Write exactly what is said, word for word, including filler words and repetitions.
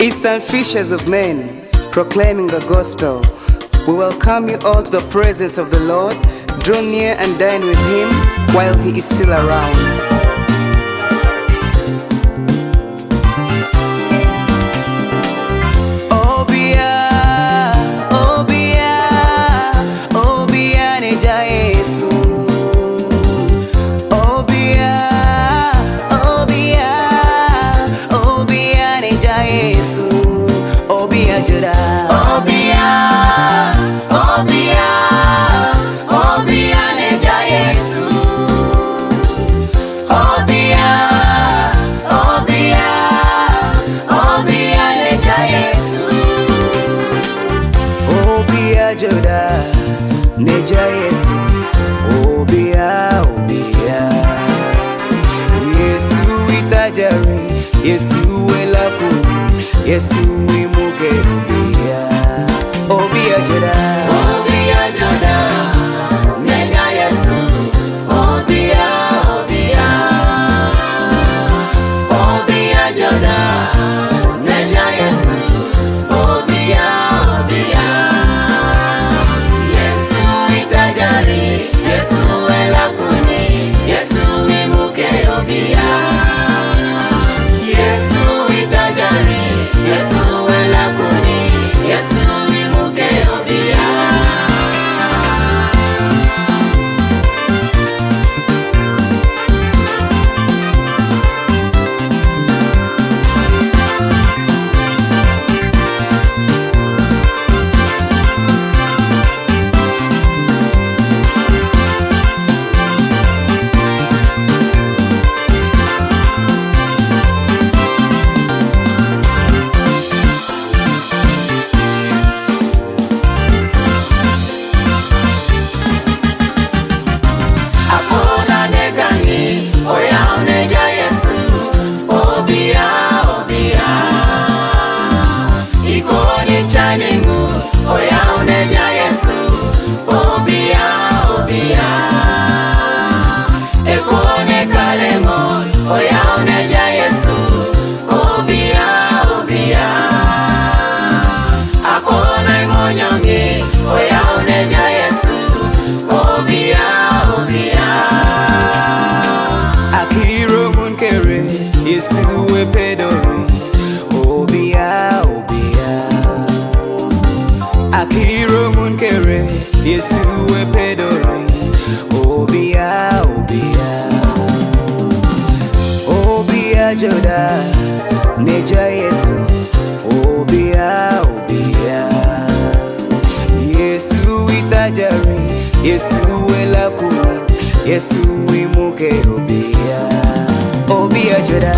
Eastern Fishers of Men, proclaiming the gospel. We welcome you all to the presence of the Lord. Draw near and dine with him while he is still around. Obia, obia, obia ne ja Yesu. Obia, obia, obia ne ja Yesu. Obia joda. Obia, obia, obia ne ja Yesu. Obia, obia, obia ne ja Yesu. Obia joda ne ja Yesu. Obia, obia. Yesu itajari, Yesu elaku, Yesu imuke obia. Obia joda. Obia joda ne ja Yesu. Obia, obia. Obia joda ne ja Yesu. Obia, obia. Yesu itajari, Yesu elakuni, Yesu imuke obia. Yesu itajari, Yesu elakuni, Yesu imuke obia. Akona ne gani, oya ne ja Yesu. Obia, obia. Ikoni chaningu, oya ne ja Yesu. Obia, obia. Ekone kalemo, oya ne ja Yesu. Obia, obia. Akona imonyongi, oya ne ja Yesu. Obia, obia. Akiro munkere, Yesu epedori. Obia, obia. Akiro munkere, Yesu epedori. Obia, obia. Obia joda ne ja Yesu. Obia, obia. Yesu itajari, Yesu elaku, Yesu imuke obia. Obia joda.